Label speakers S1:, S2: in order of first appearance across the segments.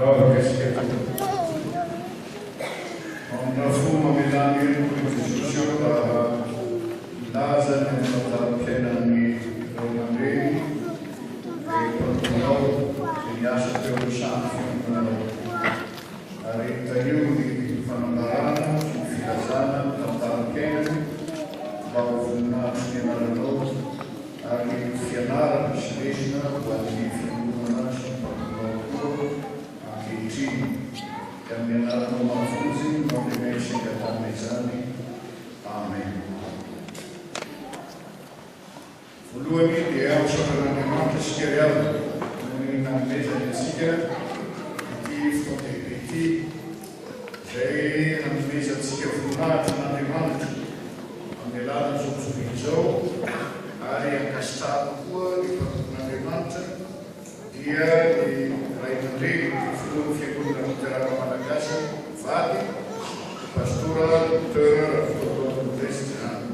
S1: Vavaka isika Tompo. Mamindrà fo mamelà ny heloko ry Jesosy ô raha hilaza ny amin'ny tantaram-piainan'ny ray aman-dreny dia mpanomponao izay niasa teo amin'ny sahan'ny fiangonanao. Ary tahio ny fanambarana sy ny filazana ny tantaram-piainany mba ho voninahitry ny anaranao ary ho fianarana sy lesona ho an'ny fiangonana sy ny mpanomponao koa ankehitriny. Dia amin'ny anaranao mahavonjy no ampianay sy angatahana izany. Amen. Voalohany dia misaotra an'Andriamanitra isika ry havana noho ny nanomezany antsika ity fotoan-dehibe ity izay hanomezantsika voninahitra an'Andriamanitra amin'ny alalan'izao jobily izao ary ankasitrahana koa ny mpanompon'Andriamanitra dia ny ray aman-dreny ny filohan'ny Fiangonana Loterana Malagasy vady, Pastora Docteur Rakotoarivelo Modeste izany.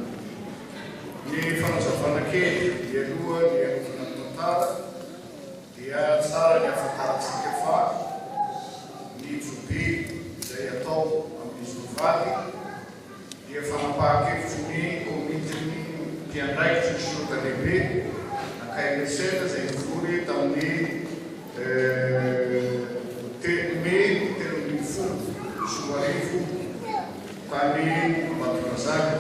S1: Ny fanazavana kely mialoha ny hanovana ny tantara dia tsara ny hahafantarantsika fa ny jobily izay atao amin'izy mivady dia fanapahan-kevitry ny komitin'ny mpiandraikitry ny Synoda Lehibe na KMSL izay nivory tamin'ny telo mey 2013 tany Ambatondrazaka,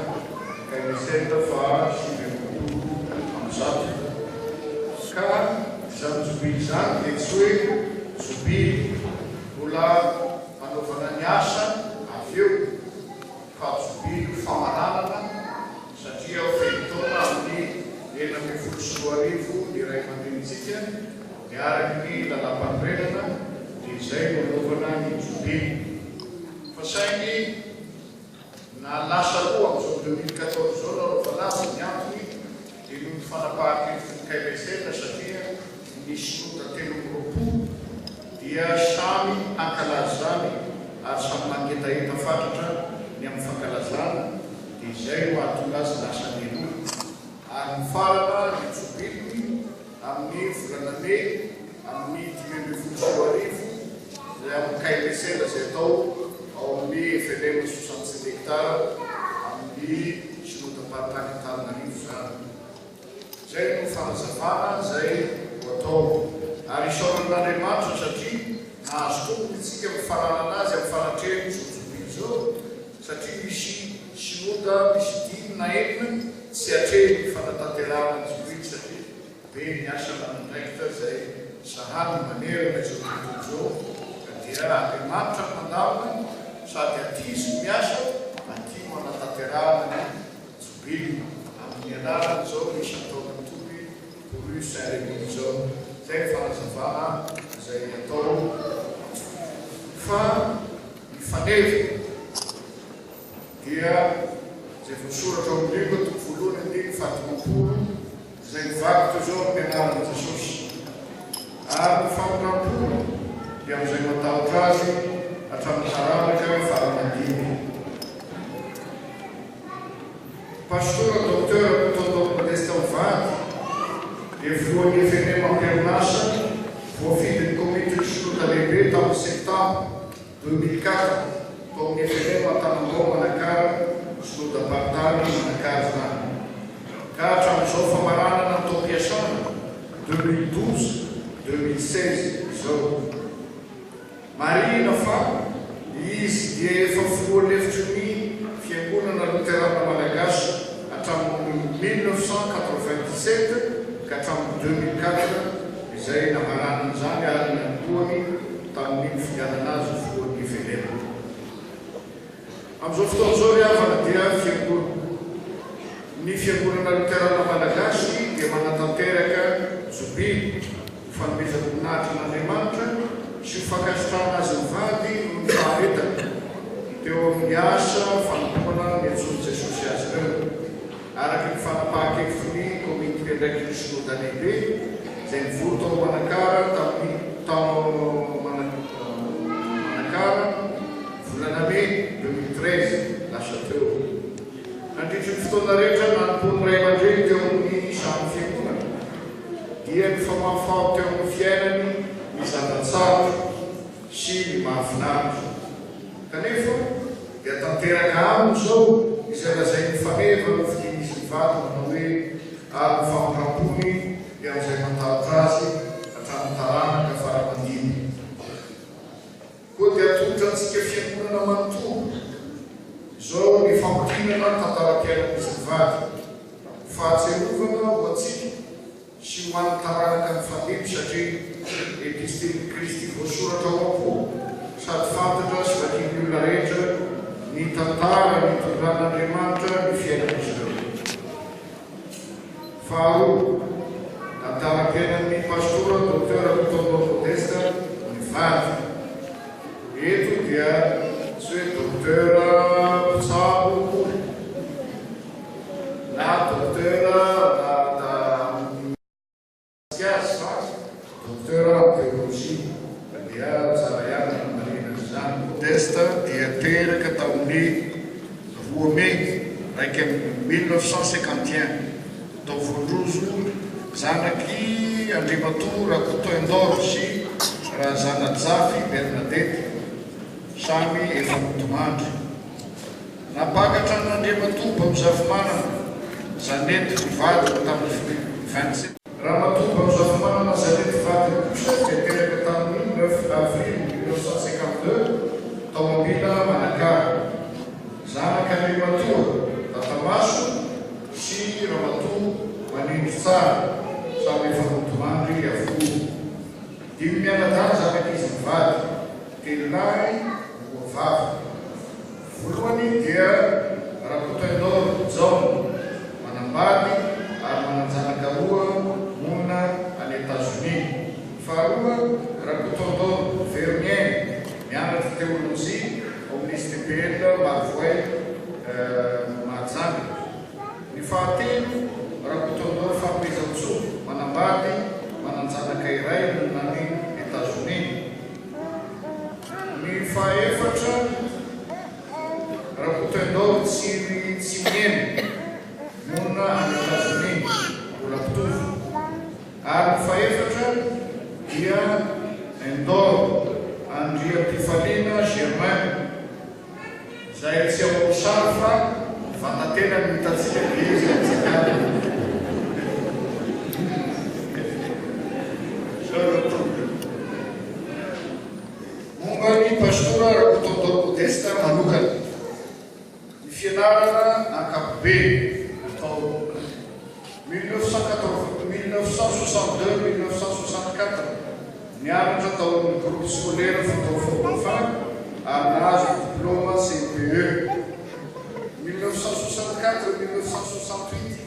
S1: KMSL faha 129. Ka izany jobily izany dia tsy hoe jobily mbola hanaovana ny asa avy eo fa jobily ho famaranana satria ho feno taona amin'ny 2016 ny ray aman-drenintsika dia araka ny lalàmpanorenana dia izay no anaovana ny jobily fa saingy Na lasa aloha amin'izao 2014 izao nareo fa lasa ny antony dia noho ny fanapahan-kevitry ny KMSL satria ny synoda 23 dia samy hankalaza izany ary samy mangetaheta fatratra ny amin'ny fankalazana dia izay no hahatonga azy lasa mialoha ary mifarana ny jobiliny amin'ny volana mey amin'ny 2015 izay amin'ny KMSL izay atao ao amin'ny FLM 67 hectares amin'ny synodam-paritany Antananarivo izany. Izay no fanazavana izay ho atao. Ary isaorana an'Andriamanitra satria nahazo tombony isika amin'ny fananana azy amin'ny fanatrehany izao jobily izao satria misy synoda misy dimy na enina tsy atrehiny ny fanatanterahana ny jobily satria be ny asa aman'andraikitra izay sahaniny manerana izao tontolo izao ka dia Andriamanitra no mandamina sady aty izy no miasa aty no anatanterahana ny jobiliny amin'ny alalan'izao isan-taona mitovy Rue Saint Remy izao. Izay ny fanazavana izay atao fa ny faneva dia izay voasoratra ao amin'ny Lioka toko voalohany andininy fahadimampolo izay mivaky toy izao amin'ny anaran'i Jesosy, Ary ny famindram-pony dia amin'izay matahotra Azy hatramin'ny taranaka fara aman-dimby. Pastora Docteur Rakotoatao Modeste mivady dia filohan'ny FNM am-perinasa voafidin'ny komitin'ny Synoda Lehibe tamin'ny septambra 2004 tao amin'ny FNM Antanambao Manakara Synodam-paritany Manakara izany ka hatramin'izao famaranana ny taom-piasana 2012 2016 izao. Marihina fa izy dia efa filoha lefitry ny Fiangonana Loterana Malagasy hatramin'ny 1997 ka hatramin'ny 2004 izay namaranany izany ary nanombohany tamin'ny nifidianana azy ho filohan'ny. Amin'izao fotoana izao ry havana dia fiangonana. Ny Fiangonana Loterana Malagasy dia manatanteraka jobily ho fanomezam-boninahitra an'Andriamanitra sy ho fankasitrahana azy mivady noho ny faharetany teo amin'ny asa fanompoana niantsoan'i Jesosy azy ireo, araka ny fanapahan-kevitry ny Komity Mpiandraikitry ny Synoda Lehibe izay nivory tao Manakara tamin'ny tao Manakara volana mey 2013 lasa teo. Nandritry ny fotoana rehetra nanompoan'ny ray aman-dreny teo amin'ny samy fiangonana, dia nifamahofaho teo amin'ny fiainany ny zava-tsarotra sy ny mahafinaritra. Kanefa, dia tanteraka aminy izao izay lazain'ny faneva nofidin'izy mivady manao hoe, Ary ny famindram-pony dia amin'izay matahotra Azy hatramin'ny taranaka fara aman-dimby. Koa dia atolotra antsika fiangonana manontolo izao ny fampinana ny tantaram-piainan'izy mivady, ho fahatsiarovana ho antsika sy ho an'ny taranaka mifandimby satria Epistilin'i Kristy voasoratra ao am-po sady fantatra sy vakin'ny olona rehetra ny tantara nitondran'Andriamanitra ny fiainan'izy ireo. Faharoa, tantaram-piainan'ny Pastora Docteur Rakotoarivelo Modeste mivady. Eto dia tsy hoe Docteur mpitsabo akory na Docteur amin'ny. Azy fa Docteur en théologie dia tsara ihany ny fandalina an'izany. Modeste dia teraka tamin'ny roa mey 1951 tao Vondrozo, zanak'i Andriamatoa Rakotoendoro sy Razanajafy Bernadette, samy efa nodimandry. Nampakatra an'Andriamatoa Bamizafimanana Jeannette ho vadiny tamin'ny 27. Ramatoa Bamizafimanana Jeannette vadiny kosa dia teraka tamin'ny neuf avril 1952 tao Ambila Manakara. Zanak'Andriamatoa Datamaso sy Ramatoa Manindritsara, samy efa nodimandry avokoa. Dimy mianadahy zanak'izy mivady, telo lahy, roa vavy. Voalohany dia Rakotoendoro Jaona, manambady ary manan-janaka roa monina any Etazonia. Faharoa, Rakotoendoro Veroniaina, mianatra teolojia ao amin'ny STPL Marovoay Mahajanga. Ny fahatelo, Rakotoendoro Fanomezantsoa, manambady, manan-janaka iray monina any Etazonia. Ny fahaefatra, Rakotoendoro Tsiry Tsimihena, monina any Etazonia, mbola mpitovo. Ary ny fahefatra dia Endoro Andriampifaliana Germain, izay tsy ao amin'ny sary fa ny vatan-tenany no hitantsika dia izy antsika. Izao tompoko. Momba ny Pastora Rakotoandoro Modeste manokana, ny fianarana ankapobeny natao 1962, 1964, nianatra tao amin'ny Groupe Scolaire Fort Dauphin ary nahazo ny diplaoma CPE. 1964, 1968,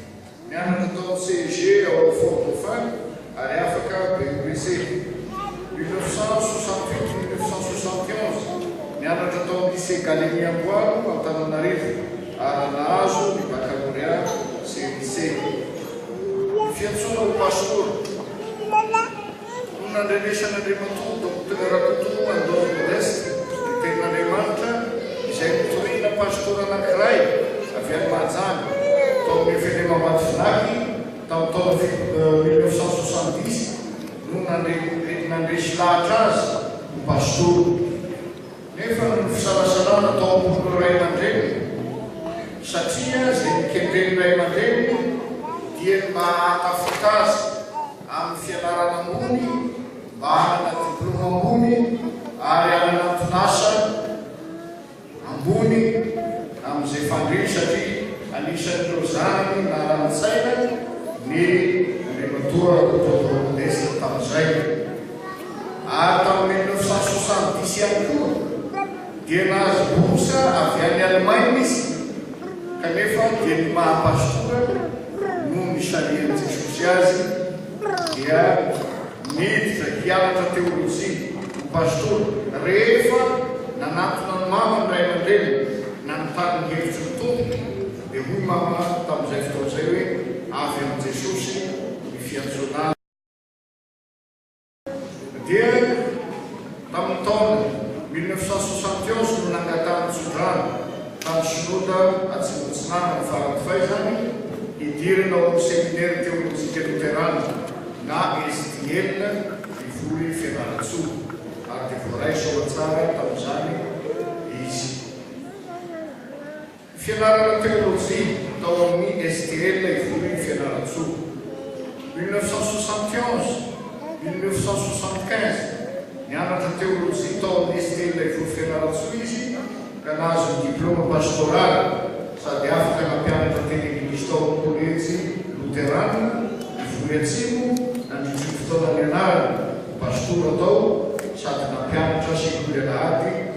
S1: Nianatra tao amin'ny CEG ao amin'ny Fort Dauphin ary afaka BEPC. 1968, 1971, Nianatra tao amin'ny Lycée Gallieni Amboalo, Antananarivo ary nahazo ny Baccalauréat CEC. Ny fiantsoana ho Pastora no nandrenesan'Andriamatoa Docteur Rakoto Andor Modeste ny Tenin'Andriamanitra izay notorina Pastora anankiray avy any Mahajanga tao amin'ny FLM Ambatozinaky tamin'ny taona 1970 no nandresy lahatra azy ho Pastora. Nefa noho ny fisalasalana tao am-pon'ireo ray aman-dreniny, satria izay nokendren'ny ray aman-dreniny dia ny mba hahatafita azy amin'ny fianarana ambony, mba hanana diplaoma ambony ary hanana anton'asa ambony amin'izay faniriany, satria anisan'ireo zanany naranin-tsaina ny Andriamatoa Rakotoarivelo Modeste tamin'izay. Ary tamin'ny 1970 ihany koa. Dia nahazo bourse avy any Allemagne izy, kanefa dia ny maha pastora no nisarihan'i Jesosy azy dia niditra hianatra teolojia ho pastora. Rehefa nanatona an'i mama ny ray aman-dreniny nanontany ny hevitry ny Tompo dia hoy mama tamin'izay fotoana izay hoe avy amin'i Jesosy ny fiantsoana azy. Dia tamin'ny taona 1971 no nangatahany tsodrano tamin'ny Synoda Atsimo Atsinanana faran'fay izany hidirana ao amin'ny Seminera Teolojika Loterana na STL Ivory Fianarantsoa ary dia voaray soamantsara tamin'izany izy. Fianarana teolojia tao amin'ny STL Ivory Fianarantsoa. 1971, 1975, Nianatra teolojia tao amin'ny STL Ivory Fianarantsoa izy ka nahazo ny diplaoma pastoraly sady afaka nampianatra teny anglisy tao amin'ny Kolejy Loterana Ivory Atsimo nandritry ny fotoana nianarany ho pastora tao sady nampianatra sekoly alahady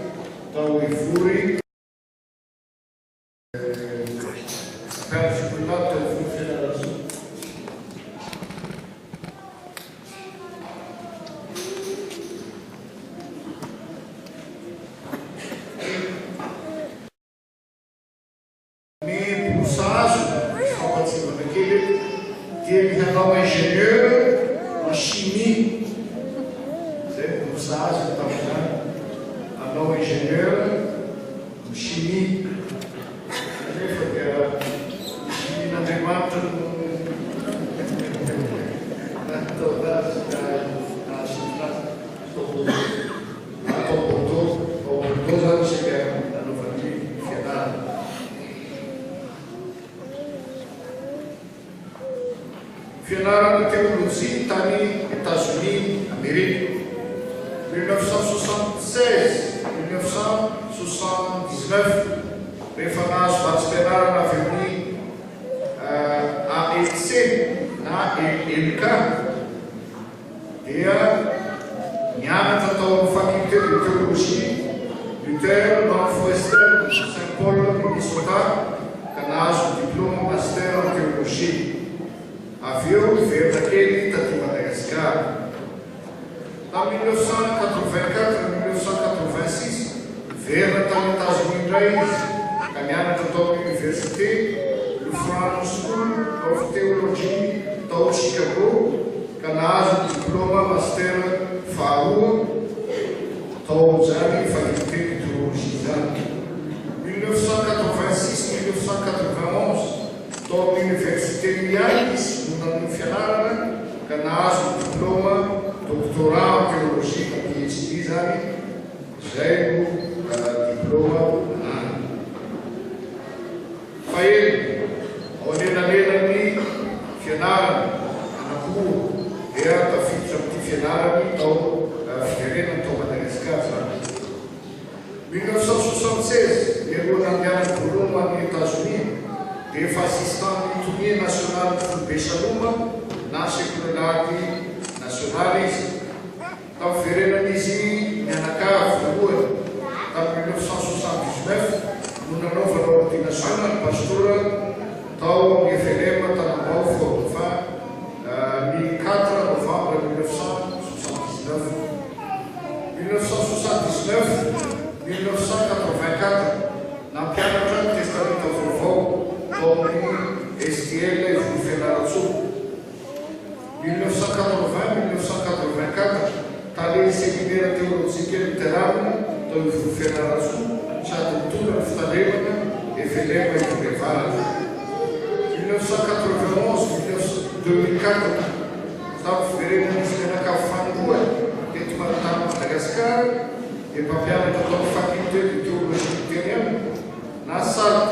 S1: tao Ivory. Ny bourse azony, misy fampahatsiahivana kely eto, dia ny hanao ingénieur en chimie. Izay ny bourse azony tamin'izany, hanao ingénieur. Ny chimie kanefa dia ny chimie-n'Andriamanitra no nataona azy ka nahasintona azy tao Bordeaux. Na tao Bordeaux, tao Bordeaux izany isika nanaovany ny fianarana. Fianarana teolojia tany Etazonia, Amerika, 1976, 1979, rehefa nahazo vatsim-pianarana avy amin'ny AEC na ELK, dia nianatra tao amin'ny Faculté de Théologie Luther Northwestern Saint Paul, Minnesota, ka nahazo ny diplaoma Master en Théologie. Avy eo niverina kely taty Madagasikara. Tamin'ny 1984, 1986, niverina tany Etazonia indray izy ka nianatra tao amin'ny Oniversite Lutheran School of Theology tao Chicago ka nahazo ny diplaoma Master faharoa tao amin'izany Faculté de Théologie izany. 1986, 1991, Tao amin'ny oniversite ihany izy no nanohy fianarana ka nahazo ny diplaoma Doctorat en Théologie na PhD izany, izay no diplaoma ananany. Fahenina, ao anelanelan'ny fianarany anankiroa dia tafiditra amin'ity fianarany tao fiverenany tao Madagasikara izany. 1976, mialoha nandehanany voalohany ho any Etazonia, dia efa assistant-n'ny Tonia Nasionalin'ny Foibe Saloma na Sekoly Alahady Nasionaly izy. Tamin'ny fiverenan'izy mianakavy voalohany tamin'ny 1979 no nanaovana ordinasiona ny pastora tao amin'ny FLM Tanambao Fort Dauphin ny quatre novembre 1979. 1979, 1984, Nampianatra ny Testamenta Vaovao tao amin'ny STL Ivory Fianarantsoa. 1980, 1984, Talen'ny Seminera Teolojika Loterana tao Ivory Fianarantsoa sady nitondra ny fitandremana FLM Ivory Avaratra. 1991, 2004, Tamin'ny fiverenan'izy mianakavy faningoany teto Maritany Madagasikara dia mpampianatra tao amin'ny Faculté de Théologie Luthérienne na SALT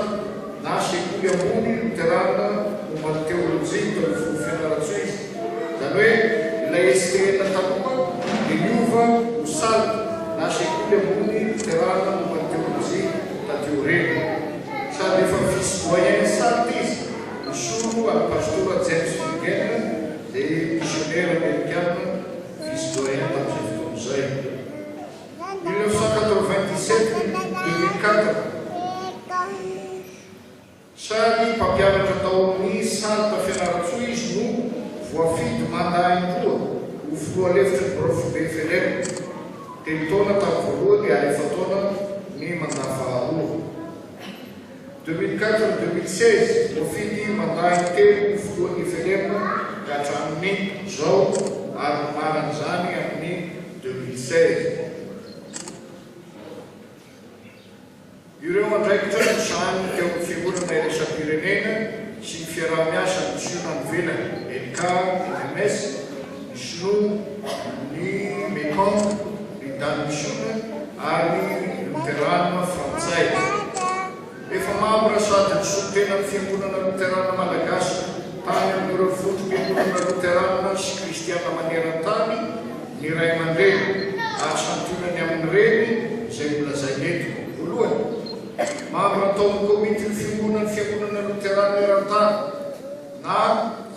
S1: na Sekoly Ambony Loterana momba ny Teolojia tao Ivory Fianarantsoa izy. Izany hoe ilay STL taloha dia niova ho SALT na Sekoly Ambony Loterana momba ny Teolojia taty aoriana. Sady efa vice-doyen SALT izy. Nisolo an'i Pastora James Burgen, izay misionera amerikana vice-doyen tamin'izay fotoana izay. 1997. 2004. Sady mpampianatra tao amin'ny SALT Fianarantsoa izy no voafidy mandat indroa ho filoha lefitry ny birao foibe FLM, telo taona tamin'ny voalohany ary efa-taona ny mandat faharoa. 2004 2016, voafidy mandat intelo ho filohan'ny FLM ka hatramin'ny izao ary nomarana izany amin'ny 2016. Ireo andraikitra nosahaniny teo amin'ny Fiangonana Iraisam-pirenena sy ny fiaraha-miasa amin'ny Siona any ivelany, LK, MMS, ny Sinoa, ny Mekong, ny Dany Misiona ary ny Loterana Frantsay. Efa mambra sady nisolo tena ny Fiangonana Loterana Malagasy tany amin'ireo vondrom-piangonana Loterana sy Kristiana maneran-tany ny ray aman-dreny ary santionany amin'ireny izay nolazaina eto. Voalohany, mambra tao amin'ny Komitin'ny Fiombonan'ny Fiangonana Loterana Eran-tany na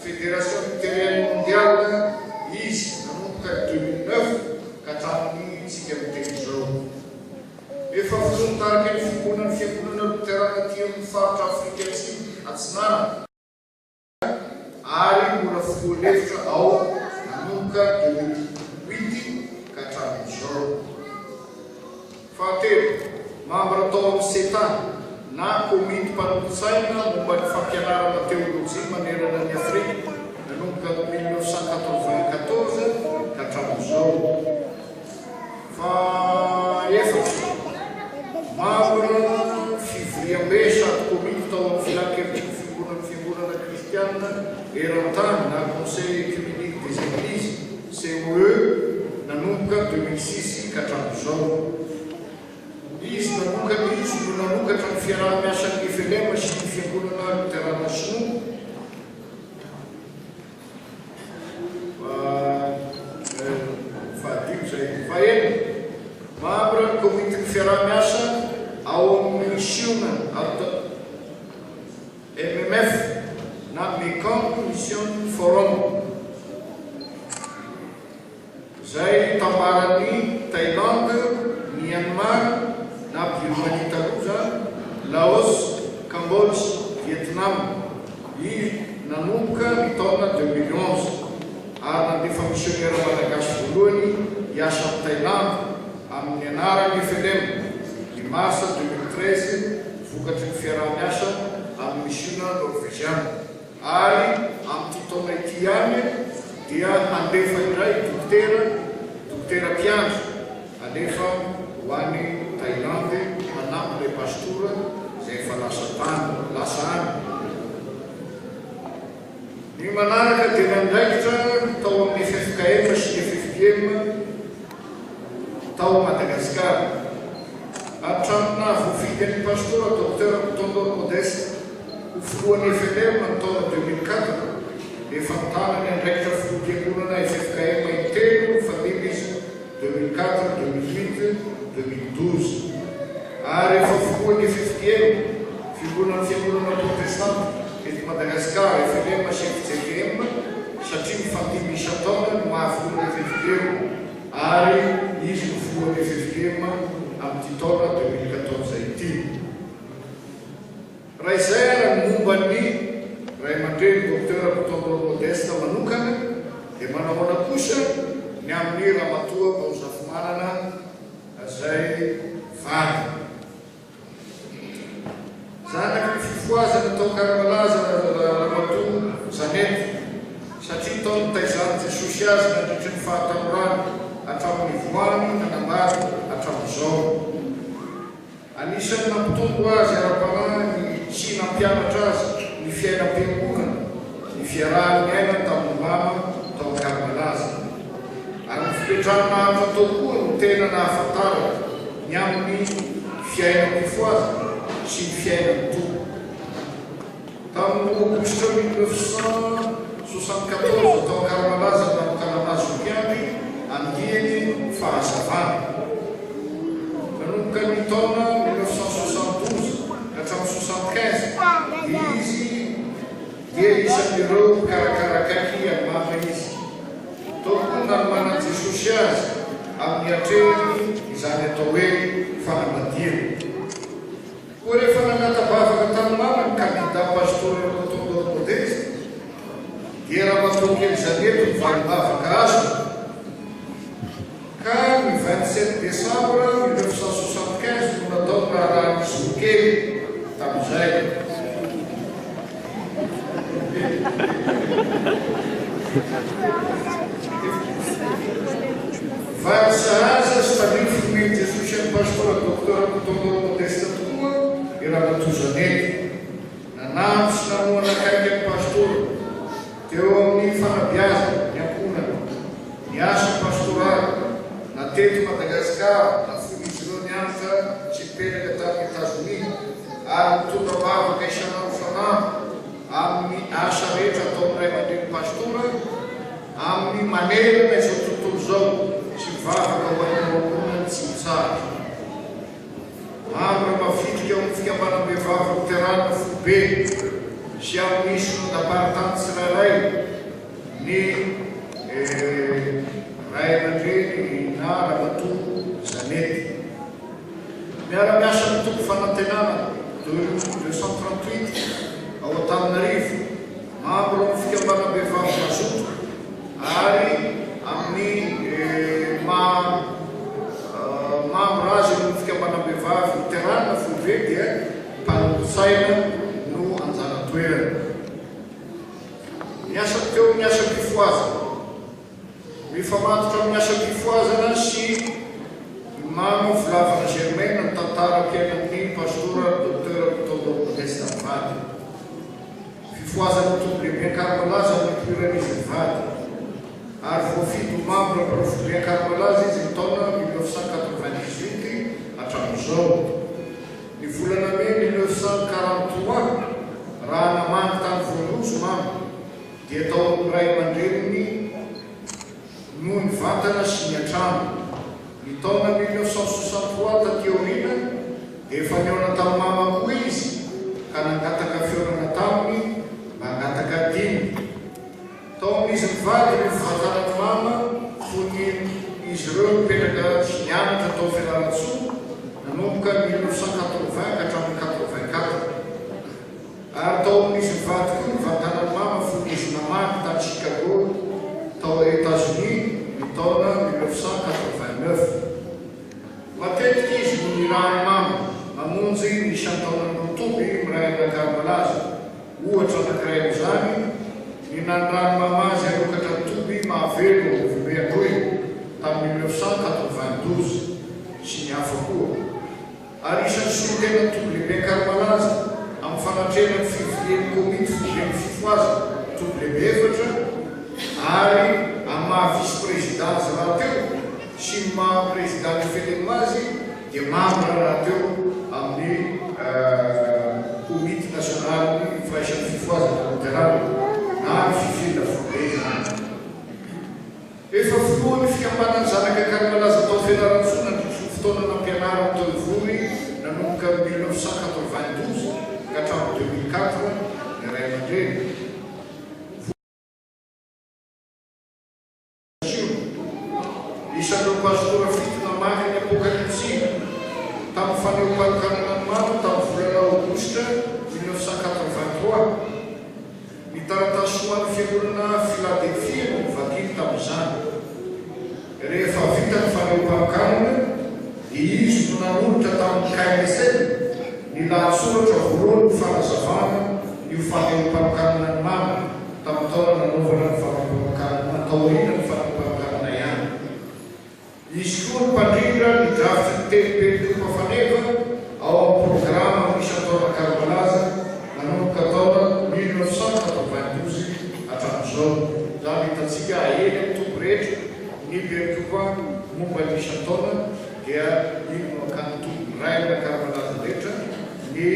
S1: Fédération Luthérienne Mondiale izy nanomboka ny 2009 ka hatramin'ny tsika miteny izao. Efa filoha nitarika ny Fiombonan'ny Fiangonana Loterana aty amin'ny faritra Afrika Atsimo Atsinanana ary mbola filoha lefitra ao nanomboka 2008 ka hatramin'izao. Fahatelo, mambra tao amin'ny CETA na Komity Mpanolotsaina momba ny Fampianarana Teolojia manerana an'i Afrika nanomboka 1994 ka hatramin'izao. Fahaefatra, mambra fivoriambe sady komity tao amin'ny Filankevitry ny Fiombonan'ny Fiangonana Kristiana Eran-tany na Conseil Œcuménique des Églises, COE, nanomboka 2006 ka hatramin'izao. Izy nanokana izy no nanokatra ny fiaraha-miasan'ny FLM sy ny Fiangonana Loterana Sinoa. Fahadimy izay. Fahenina, mambra ny komitin'ny fiaraha-miasa ao amin'ny misiona MMF na Mekong Mission Forum, izay itambaran'i Thailand, Myanmar na Birmanie taloha izany, Laos, Cambodge, Vietnam. I nanomboka ny taona 2011 ary nandefa misionera malagasy voalohany hiasa any Thailand amin'ny anaran'ny FLM ny marsa 2013 vokatry ny fiaraha-miasa amin'ny misiona norveziana ary amin'ity taona ity ihany dia handefa indray dokotera dokotera mpiandry Alefa ho any Thaïlande hanampy ilay pastora izay efa lasa tany, lasa any. Ny manaraka dia niandraikitra tao amin'ny ffkm sy ny ffpm tao Madagasikara. Hatramin'ny nahavoafidy an'i Pastora Docteur Kotondoro Modeste ho filohan'ny FLM ny taona 2004, efa nitana ny andraikitra filoham-piangonana ffkm intelo nifandimby izy. 2004, 2008, 2012 ary efa filohan'ny FFPM, Filohan'ny Fiangonana Protestanta eto Madagasikara, FLM sy FJKM, satria mifandimby isan-taona ny maha filohan'ny FFPM ary izy no filohan'ny FFPM amin'ity taona 2014 ity. Raha izay ara ny momba ny ray aman-dreny Docteur Rakotoandoro Modeste manokana dia manahoana kosa ny amin'i Ramatoa Baozafimanana izay vadiny. Zanaky ny fifohazana tao Ankaramalaza Ramatoa Jeannette satria tao nitaizan'i Jesosy azy nandritry ny fahatanorany hatramin'ny nivoahany nanambady hatramin'izao. Anisan'ny nampitombo azy ara-panahy ny sy nampianatra azy ny fiainam-piangonana ny fiarahany niaina tamin'ny mama tao Ankarimalaza. Ary ny fipetrahany maharitra tao koa no tena nahafantarany ny amin'ny fiainam-pifohazana sy ny fiainan'ny Tompo. Tamin'ny aogositra 1974 tao Ankaramalaza no nanokanana azy ho mpiandry andiany Fahazavana. Nanomboka ny taona 1972 ka hatramin'ny 75 dia izy dia isan'ireo mpikarakara akaiky an'i Mama izy. Tao koa ny nanomanan'i Jesosy azy amin'ny hiatrehany izany atao hoe fanambadiana. Koa rehefa nangata-bavaka tamin'i Mama ny kandida Pastora Rakotoandoro Modeste dia Ramatoa kely Zanety no valim-bavaka azony ka ny 27 décembre 1975 no natao ny raharahan'izy roa kely tamin'izay. Vary sahaza sy tandrify nomen'i Jesosy an'i Pastora Docteur Rakotoandoro Modeste tokoa i Ramatoa Zanety. Nanampy sy nanohana akaiky an'i Pastora teo amin'ny fanabeazana ny ankohonana, ny asa pastoraly, na teto Madagasikara na fony izy ireo nianatra sy nipetraka tany Etazonia ary nitondra am-bavaka isan'andro isan'andro amin'ny asa rehetra ataon'ny ray aman-drenin'i Pastora amin'ny manerana izao tontolo izao sy mivavaka ho an'ireo ankohonany tsy mitsahatra. Mambra mavitrika ao amin'ny fikambanam-behivavy Loterana foibe sy amin'ny synodam-paritany tsirairay ny ray aman-dreny na ramatoa Zanety. Miara-miasa amin'ny Toby Fanantenana 238 ao Antananarivo, mambra ao amin'ny fikambanam-behivavy Mazoto ary amin'ny maha mambra azy ao amin'ny fikambanam-behivavy Loterana foibe dia mpanolotsaina no anjara toerany. Niasa teo amin'ny asam-pifohazana. Mifamatotra amin'ny asam-pifohazana sy Imamo Volavana Germaine ny tantaram-piainan'ny Pastora Docteur Tondo Modeste mivady. Fifohazan'ny Toby Lehibe Ankarimalaza no nipoiran'izy mivady. Ary voafidy ho mambra birao foibe Ankarimalaza izy ny taona 1998 hatramin'izao. Ny volana mey 1943, raha namangy tany Vohirozo Mama, dia tao amin'ny ray aman-dreniny no nivantana sy niantrano. Ny taona 1963 taty aoriana dia efa nihaona tamin'i Mama koa izy ka nangataka fihaonana taminy mba hangataka dinika. Tao amin'izy mivady no nivantanan'i Mama fony izy ireo nipetraka sy nianatra tao Fianarantsoa nanomboka ny 1980 ka hatramin'ny 84. Ary tao amin'izy mivady koa nivantanan'i Mama fony izy namaky tany Chicago tao Etazonia ny taona 1989. Matetika izy no nirahan'i Mama namonjy ny isan-taonan'ireo toby miray amin'Ankarimalaza. Ohatra anankiray amin'izany ny nanirahan'i Mama azy hanokatra ny toby Mahavelo ao Vombe Androy tamin'ny 1992 sy ny hafa koa. Ary isan'ny solontenan'ny toby lehibe Ankarimalaza amin'ny fanatrehana ny fivorian'ny komity foiben'ny fifohazana toby lehibe efatra ary amin'ny maha vice président azy rahateo sy ny maha président ny FLM azy dia mambra rahateo amin'ny komity nasionalin'ny firaisan'ny fifohazana loterana na ny fifil foibe izany. Efa filohan'ny fikambanan'ny Zanaka Ankarimalaza tao Fianarantsoa nandritry ny fotoana nampianarany tao Ivory nanomboka ny 1992 ka hatramin'ny 2004 ny ray aman-dreny. Voasio. Isan'ireo pastora fito namaky ny Apokalypsy tamin'ny fanehoam-panokanana ny maro tamin'ny volana Aogositra 1983. Ny taratasy ho an'ny fiangonana Filadelfia no novakiny tamin'izany. Rehefa vita ny fanehoam-panokanana, dia izy no nanolotra tamin'ny KMSL ny lahatsoratra voalohany ho fanazavana io fanehoam-panokanana ny Mama tamin'ny taona nanaovana ny fanehoam-panokanana taorian'ny fanehoam-panokanana ihany. Izy koa no mpandrindra ny drafitry ny teny perikopa faneva ao amin'ny programa amin'ny isan-taona Ankaramalaza nanomboka taona 1992 hatramin'izao. Izany hitantsika eny amin'ny toby rehetra ny perikopa momba ny isan-taona dia iny no akany toby miray amin'ny Ankaramalaza rehetra ny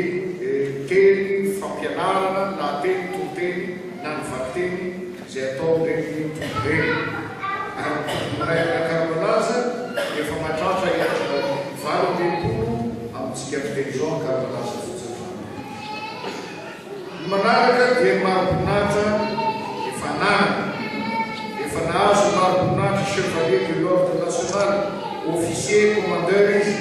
S1: teny fampianarana, ny lahateny, toriteny na ny vakiteny. Izay ataon'ireny toby ireny. Ary ny toby miray amin'Ankaramalaza dia efa mahatratra 68 amintsika miteny izao Ankaramalaza fotsiny izany. Ny manaraka dia ny mari-boninahitra efa ananany. Efa nahazo ny mari-boninahitra Chevalier de l'Ordre National, Officier Commandeur izy.